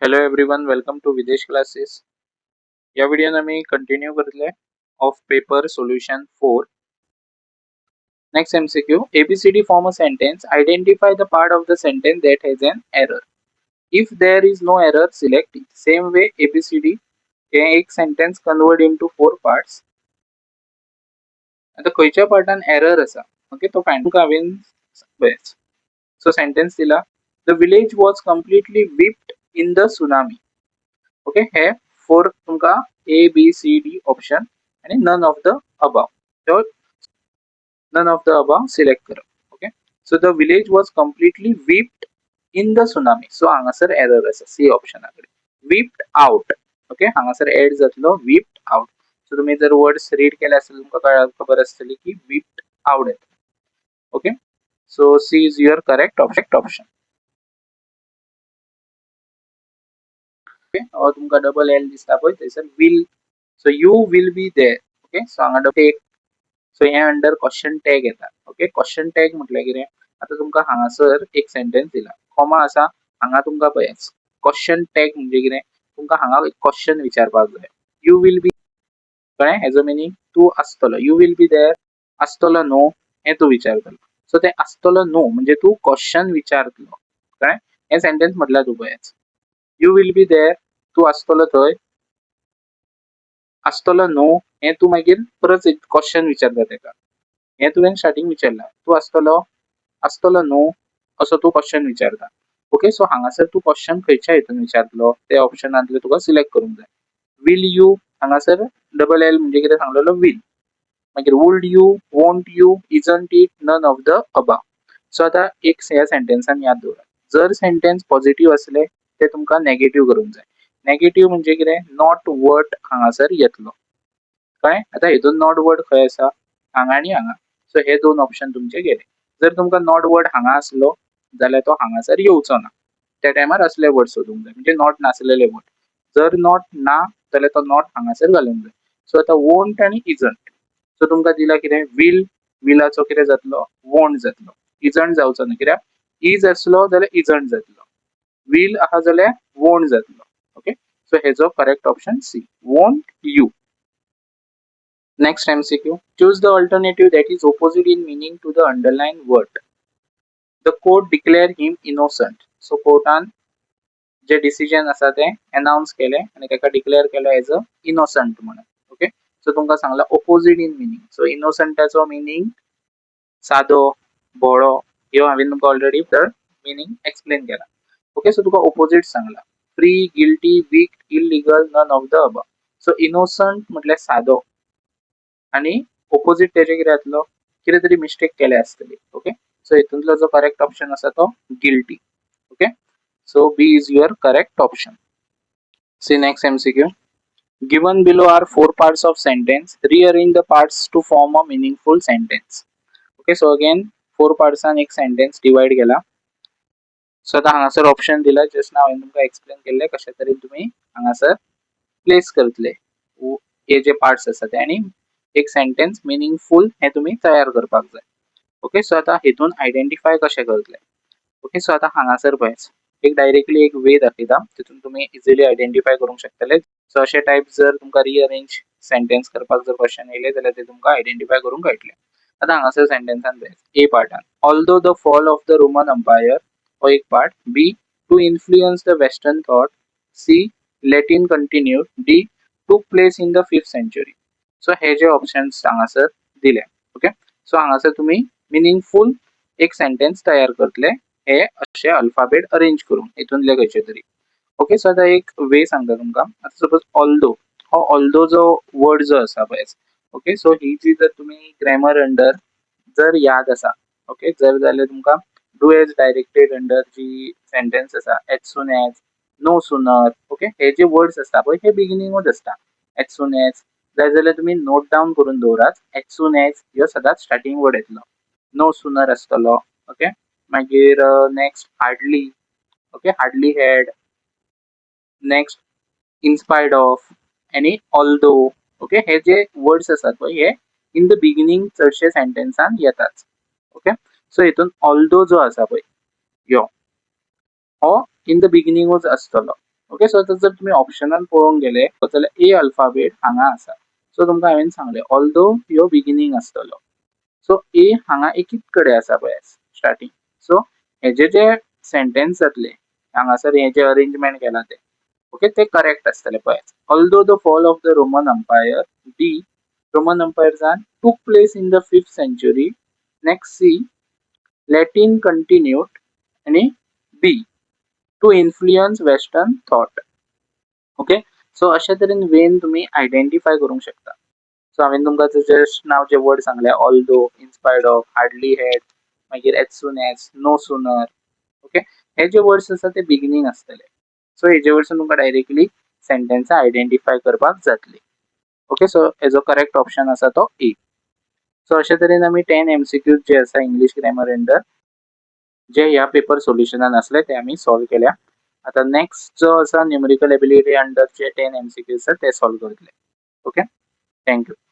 Hello everyone, welcome to Videsh Classes. या व्हिडिओन आमी continue करतले of paper solution 4. Next MCQ: ABCD form a sentence. Identify the part of the sentence that has an error. If there is no error, select it. Same way, ABCD हे एक sentence convert into four parts. आता खंयच्या पार्टान error आसा, okay, तो find तुमकां हांवें. So sentence दिला, "The village was completely wiped in the tsunami." Okay, hey four तुमकां A, B, C, D option आणि none of the above. None of the above select करप. Okay, so "The village was completely wiped in the tsunami." So हांगासर error आसा C ऑप्शना कडेन, whipped out. Okay, हांगासर add जातलो whipped out. So तुम्ही जर words read केले असेल, तुमकां खबर आसतली की विप्ड आउट येता. Okay, so C is your correct option. Okay, तुमकां डबल एल दिसता पळय थंयसर will. So "You will be there." Okay, so हांगा टेक. सो हे अंडर क्वेश्चन टॅग येता. ओके, क्वेश्चन टॅग म्हटल्यार कितें? आतां तुमकां हांगासर एक सेंटेन्स दिला, कॉमा आसा हांगा. तुमकां पळयात, क्वेश्चन टॅग म्हणजे कितें? तुमकां हांगा एक क्वेश्चन विचारपाक जाय. You will be, कळ्ळें? हेजो मिनींग तूं आसतलो. "You will be there", आसतलो न्हू हें तूं विचारतलो. सो तें आसतलो न्हू म्हणजे तूं क्वेश्चन विचारतलो, कळ्ळें? हें सेंटेन्स म्हटल्यार तूं पळयात, "You will be there", तूं आसतलो थंय, आसतलो न्हू हें तूं मागीर परत एक क्वेश्चन विचारता तेका. हें तुवें स्टार्टींग विचारलां, तूं आसतलो, आसतलो न्हू, असो तूं क्वेश्चन विचारता. ओके, सो हांगासर तूं क्वेश्चन खंयच्या हितून विचारतलो ते ऑप्शनांतले तुका सिलेक्ट करूंक जाय. Will you, हांगासर डबल एल म्हणजे कितें सांगलेलो? Will. मागीर would you, won't you, isn't it, none of the above. So आतां एक ह्या सेंटेन्सान याद दवरात, जर सेंटेन्स पॉझिटिव्ह असले ते तुमकां नेगेटिव्ह करूंक जाय. नेगेटिव्ह म्हणजे कितें? Not word हांगासर येतलो, कळ्ळें? आतां हितून not word खंय आसा? हांगा आनी हांगा. सो हे दोन ऑप्शन तुमचे गेले. जर तुमकां not word हांगा आसलो जाल्यार तो हांगासर येवचो ना. त्या टायमार असले वर्ड सोदूंक जाय, म्हणजे not नासलेले वर्ड. जर not ना जाल्यार तो not हांगासर घालूंक जाय. सो आतां वोंट आनी इजंट. सो तुमकां दिला कितें? वील. विलाचो कितें जातलो? वोंट जातलो. इजंट जावचो ना, कित्याक is आसलो जाल्यार इजंट जातलो. वील आहा जाल्यार वोंट जातलो. ओके, सो हेजो correct option C, "won't you". Next MCQ. Choose the alternative that is opposite in meaning to the underlined word. The court declare him innocent. So कोर्टान जे डिसिजन आसा ते अनाउन्स केले आनी ताका डिक्लेअर केलो एज अ इनोसंट म्हणून. Okay, so तुमकां सांगला ओपोजीट इन मिनींग. सो इनोसंटाचो मिनींग सादो, भोळो, ह्यो हांवें तुमकां ऑलरेडी तर मिनींग एक्सप्लेन केला. ओके, सो तुका ओपोजीट सांगला: free, guilty, weak, illegal, none of the above. So innocent म्हटल्यार सादो आणि ओपोजीट तेजे कितें जातलो? कितें तरी मिस्टेक केल्या आसतली. ओके, सो हितूंतलो जो करेक्ट ऑप्शन आसा तो guilty. Okay, so B is your correct option. See next MCQ. Given below are four parts of sentence. Rearrange the parts to form a meaningful sentence. Okay, so again four parts एक sentence divide केला. So आता हांगासर option दिला. Just नाव हांवें तुमकां explain केल्ले कशे तरेन तुमी हांगासर प्लेस करतले हे जे पार्ट्स आसा ते आनी एक सेंटेन्स मिनींगफूल हे तुमी तयार करपाक जाय. ओके, सो आतां हितून आयडेंटिफाय कशें करतले? ओके, सो आतां हांगासर पळय, एक डायरेक्टली एक वे दाखयता, तितून तुमी इजिली आयडेंटिफाय करूंक शकतले. सो अशे टायप जर तुमकां रिअरेंज सेंटेन्स करपाक जर क्वेश्चन येयले जाल्यार ते तुमकां आयडेंटिफाय करूंक कळटले. आतां हांगासर सेंटेन्सान पळय, ए पार्टान "Although the fall of the Roman Empire" हो एक part, B, "to influence the Western thought", C, "Latin continued", D, "took place in the fifth century". So hey J options हांगासर दिले, ओके, सो हांगासर तुमी मिनींगफूल एक sentence तयार करतले हे अशे अल्फाबेट अरेंज करून हितूंतले खंयचे तरी. ओके, सो आतां एक वे सांगता तुमकां. आतां सपोज ऑल्दो, हो ऑल्दो जो वर्ड जो आसा पळय, ओके, सो ही जी जर तुमी ग्रॅमर अंडर जर याद आसा, ओके, जर जाल्यार तुमकां do as directed under ji sentence आसा, as soon as, no sooner, okay, हे जे वर्ड्स आसता पळय, हे बिगिनींगूच आसता. एज सून एज जाय जाल्यार तुमी नोट डावन करून दवरात. एज सून एज ह्यो सदांच स्टार्टींग वर्ड येतलो, नो सुनर आसतलो. ओके, मागीर next hardly, okay, hardly had, next in spite of आनी ऑल्दो. ओके, हे जे वर्ड्स आसात पळय, हे इन the beginning चडशे सेंटेन्सान येतात. ओके, सो हितून ऑल्दो जो आसा पळय, यो हो इन the बिगिनींगूच आसतलो. ओके, सो आतां जर तुमी ऑप्शनान पळोवंक गेले जाल्यार ए अल्फाबेट हांगा आसा. सो तुमकां हांवें सांगलें, ऑल्दो ह्यो बिगिनींग आसतलो. सो ए हांगा एकीच कडेन आसा पळय स्टार्टींग. सो हेजे जे सेंटेन्स जातले, हांगासर हे जे अरेंजमेंट केलां ते, ओके, ते करेक्ट आसतले. पळयात, "Although the fall of the Roman Empire", D, Roman अंपायर्सान "took place in the fifth century", next C, "Latin continued", आणि D, "to influence Western thought". Okay, so अशा तरेन when तुमी आयडेंटिफाय करूंक शकता. सो हांवें तुमकां जस्ट नाव जे वर्ड सांगले, although, in spite of, hardly had, मागीर as soon as, no sooner, okay, हे जे वर्ड्स आसा ते बिगिनींग आसतले. सो हेजे वयरसून तुमकां डायरेक्टली सेंटेन्सां आयडेंटिफाय करपाक जातली. ओके, सो हेजो करेक्ट ऑप्शन आसा तो ए. सो अशे तरेन आमी 10 एमसीक्यूज जे आसा इंग्लीश ग्रॅमर अंडर, जे ह्या पेपर सोल्युशनान आसले, ते आमी सॉल्व केल्या. आता नेक्स्ट जो आसा, न्युमरिकल एबिलिटी अंडर जे 10 एमसीक्यूज आसा, ते सॉल्व करतले. Okay, thank you.